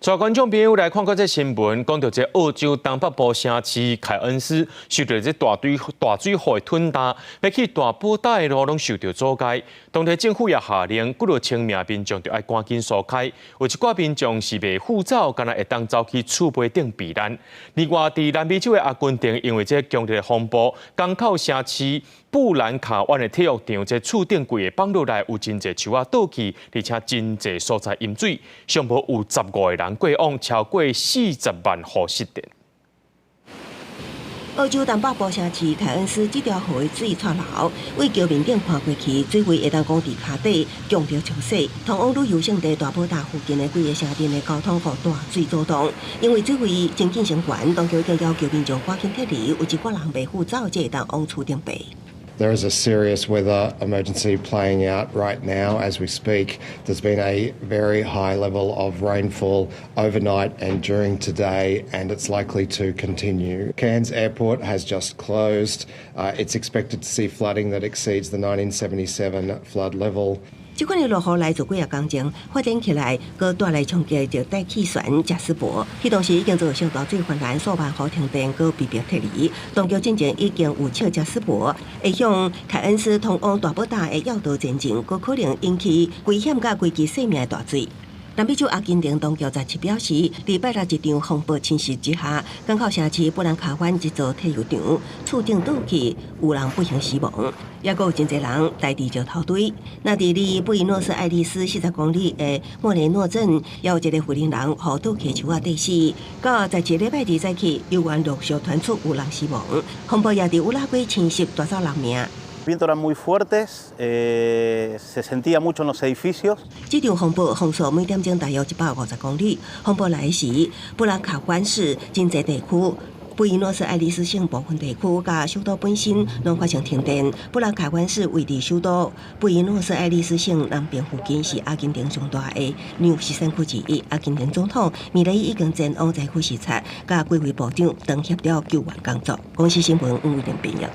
帶觀眾朋友來看過這新聞，講著這澳洲東北部城市凱恩斯受著這大水雨的吞澹，欲去大堡島的路攏受著阻礙。當地政府也下令幾若千名民眾著愛趕緊疏開，有一寡民眾是袂赴走，干焦會當走去厝埤頂避難。另外，佇南美洲的阿根廷，因為這強烈的風暴，港口城市布蘭卡灣的體育場這厝頂規个放落來，有真濟樹仔倒去，而且真濟所在淹水，上無有15個人過往，超過40萬戶失電。澳洲東北部城市凱恩斯這條河的水掣流，對橋面頂看過去，水位會當講佇跤底強烈沖洗。通往旅遊勝地大堡島附近的幾个城鎮的交通予大水阻擋，因為水位真緊升懸，當局已經要求民眾趕緊撤離，有一寡人袂赴走，才會當往厝頂避。 There is a serious weather emergency playing out right now as we speak. There's been a very high level of rainfall overnight and during today, and it's likely to continue. Cairns Airport has just closed. It's expected to see flooding that exceeds the 1977 flood level. 這款的落雨來自幾仔工前發展起來，閣帶來衝擊熱帶氣旋賈斯伯，彼當時已經造成大水泛濫，數萬戶停電，閣被迫撤離。當局進前已經預測賈斯伯會向凱恩斯通往大堡島的要道前進，閣可能引起危險佮危及生命的大水。南美洲阿根廷當局17表示，佇拜六一場風暴侵襲之下，港口城市布蘭卡灣一座體育場厝頂倒去，有人不幸死亡，也閣有真濟人待佇石頭堆。那佇離布宜諾斯艾利斯40公里的莫雷諾鎮，也有一个婦人予倒去樹仔硩死。到17禮拜二早起，猶原陸續傳出有人死亡。風暴也佇烏拉圭侵襲帶走人命。 Vientos eran muy fuertes, se sentía mucho en los edificios. 這場風暴風速每點鐘大約150公里。風暴來時，布蘭卡灣市真濟地區，布宜諾斯艾利斯省部分地區佮首都本身攏發生停電。布蘭卡灣市位佇首都布宜諾斯艾利斯省南邊附近，是阿根廷上大的糧食產區之一。阿根廷總統米雷已經前往災區視察，佮幾位部長等協調救援工作。公視新聞吳偉玲編譯。